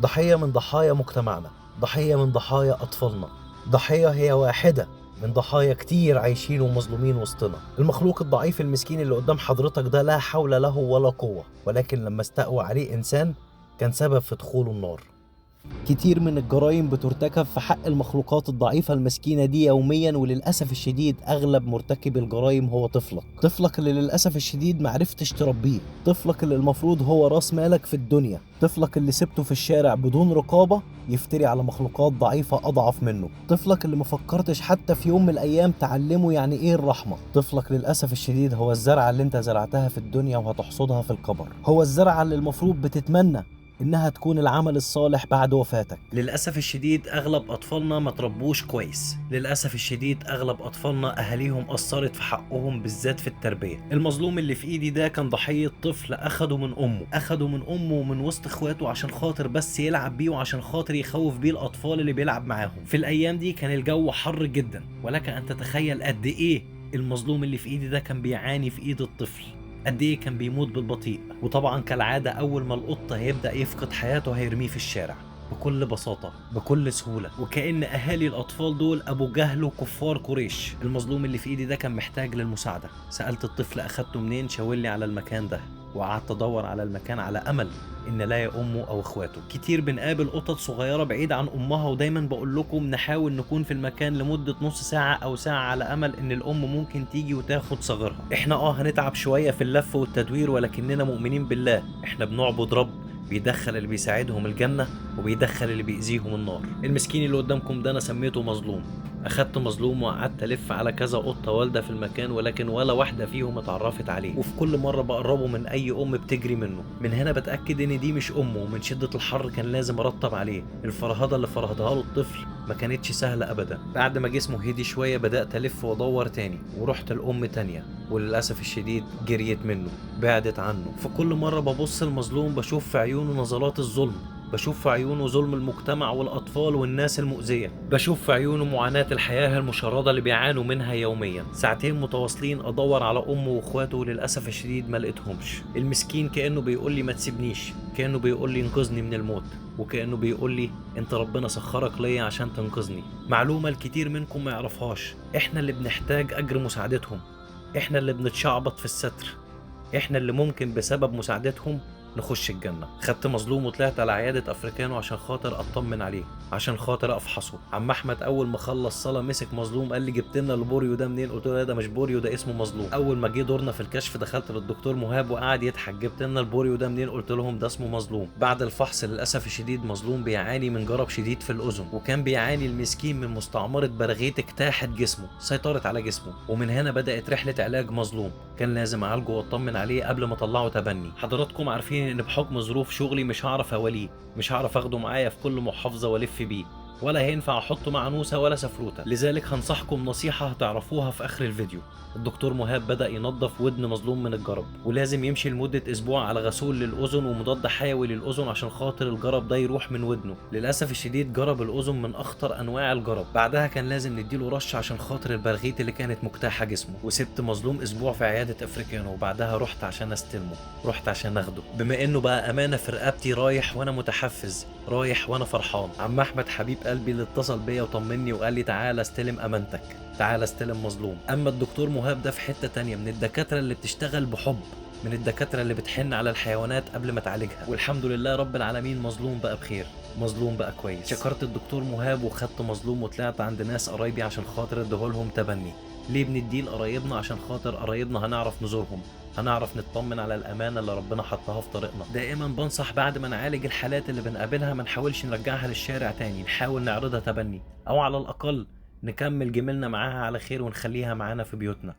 ضحية من ضحايا مجتمعنا، ضحية من ضحايا أطفالنا، ضحية هي واحدة من ضحايا كتير عايشين ومظلومين وسطنا. المخلوق الضعيف المسكين اللي قدام حضرتك ده لا حول له ولا قوة، ولكن لما استقوى عليه إنسان كان سبب في دخوله النار. كتير من الجرائم بترتكب في حق المخلوقات الضعيفة المسكينة دي يوميا، وللأسف الشديد أغلب مرتكب الجرائم هو طفلك. طفلك اللي للأسف الشديد معرفتش تربيه، طفلك اللي المفروض هو راس مالك في الدنيا، طفلك اللي سبته في الشارع بدون رقابة يفتري على مخلوقات ضعيفة أضعف منه، طفلك اللي مفكرتش حتى في يوم من الأيام تعلمه يعني إيه الرحمة. طفلك للأسف الشديد هو الزرعة اللي انت زرعتها في الدنيا وهتحصدها في القبر، هو الزرعة اللي المفروض بتتمنى إنها تكون العمل الصالح بعد وفاتك. للأسف الشديد أغلب أطفالنا ما تربوش كويس، للأسف الشديد أغلب أطفالنا أهاليهم قصرت في حقهم بالذات في التربية. المظلوم اللي في إيدي ده كان ضحية طفل أخده من أمه، أخده من أمه ومن وسط إخواته عشان خاطر بس يلعب بيه وعشان خاطر يخوف بيه الأطفال اللي بيلعب معاهم. في الأيام دي كان الجو حر جدا، ولك أن تتخيل قد إيه المظلوم اللي في إيدي ده كان بيعاني في إيد الطفل، قد ايه كان بيموت بالبطيء. وطبعا كالعادة اول ما القطة هيبدأ يفقد حياته هيرميه في الشارع بكل بساطة بكل سهولة، وكأن اهالي الاطفال دول ابو جهل وكفار قريش. المظلوم اللي في ايدي ده كان محتاج للمساعدة. سألت الطفل اخدته منين، شاور على المكان ده، وقعدت ادور على المكان على امل ان لا امه او اخواته. كتير بنقابل قطط صغيرة بعيد عن امها، ودايما بقول لكم نحاول نكون في المكان لمدة نص ساعة او ساعة على امل ان الام ممكن تيجي وتاخد صغيرها. احنا هنتعب شوية في اللف والتدوير، ولكننا مؤمنين بالله، احنا بنعبد رب بيدخل اللي بيساعدهم الجنة وبيدخل اللي بيأذيهم النار. المسكين اللي قدامكم ده انا سميته مظلوم. اخدت مظلوم وقعدت الف على كذا قطة والده في المكان، ولكن ولا واحدة فيهم اتعرفت عليه، وفي كل مرة بقربه من اي ام بتجري منه. من هنا بتاكد ان دي مش امه، ومن شده الحر كان لازم ارطب عليه. الفرهده اللي فرهدها له الطفل ما كانتش سهلة ابدا. بعد ما جسمه هدي شوية بدات الف وادور تاني، ورحت لام تانية، وللاسف الشديد جريت منه، بعدت عنه. في كل مرة ببص المظلوم بشوف في عيونه نظرات الظلم، بشوف في عيونه ظلم المجتمع والأطفال والناس المؤذية، بشوف في عيونه معاناة الحياة المشردة اللي بيعانوا منها يوميا. ساعتين متواصلين أدور على أمه وإخواته، للأسف الشديد ما لقيتهمش. المسكين كأنه بيقول لي ما تسيبنيش، كأنه بيقول لي انقذني من الموت، وكأنه بيقول لي انت ربنا سخرك ليا عشان تنقذني. معلومة الكتير منكم ما يعرفهاش، احنا اللي بنحتاج أجر مساعدتهم، احنا اللي بنتشعبط في الستر، احنا اللي ممكن بسبب مساعدتهم نخش الجنة. خدت مظلوم وطلعت على عيادة افريكانو عشان خاطر اطمن عليه، عشان خاطر افحصه. عم احمد اول ما خلص صلاة مسك مظلوم قال لي جبت لنا البوريو ده منين؟ قلت له ده مش بوريو، ده اسمه مظلوم. اول ما جه دورنا في الكشف دخلت للدكتور مهاب وقعد يضحك، جبت لنا البوريو ده منين؟ قلت لهم ده اسمه مظلوم. بعد الفحص للاسف الشديد مظلوم بيعاني من جرب شديد في الاذن، وكان بيعاني المسكين من مستعمرة براغيث اجتاحت جسمه، سيطرت على جسمه، ومن هنا بدأت رحلة علاج مظلوم. كان لازم اعالجه واطمن عليه قبل ما اطلعه تبني. حضراتكم عارفين ان بحكم ظروف شغلي مش هعرف اوليه، مش هعرف اخده معايا في كل محافظة والف بيه، ولا هينفع احطه مع نوسه ولا سفروته. لذلك هنصحكم نصيحة هتعرفوها في اخر الفيديو. الدكتور مهاب بدا ينظف ودن مظلوم من الجرب، ولازم يمشي لمدة اسبوع على غسول للاذن ومضاد حيوي للاذن عشان خاطر الجرب ده يروح من ودنه. للاسف الشديد جرب الاذن من اخطر انواع الجرب. بعدها كان لازم نديله رش عشان خاطر البرغيث اللي كانت مجتاحه جسمه. وسبت مظلوم اسبوع في عيادة افريكانو، وبعدها رحت عشان استلمه، رحت عشان اخده، بما انه بقى امانه في رقبتي. رايح وانا متحفز، رايح وانا فرحان. عم احمد حبيب قلبي اللي اتصل بيا وطمني وقال لي تعالى استلم امانتك، تعالى استلم مظلوم. اما الدكتور مهاب ده في حتة تانية، من الدكاترة اللي بتشتغل بحب، من الدكاترة اللي بتحن على الحيوانات قبل ما تعالجها. والحمد لله رب العالمين مظلوم بقى بخير، مظلوم بقى كويس. شكرت الدكتور مهاب وخدت مظلوم وطلعت عند ناس قرايبي عشان خاطر اديهولهم تبني. ليه بنديه لقرايبنا؟ عشان خاطر قرايبنا هنعرف نزورهم، هنعرف نطمن على الأمانة اللي ربنا حطها في طريقنا. دائما بنصح بعد ما نعالج الحالات اللي بنقابلها ما نحاولش نرجعها للشارع تاني، نحاول نعرضها تبني، أو على الأقل نكمل جميلنا معاها على خير ونخليها معانا في بيوتنا.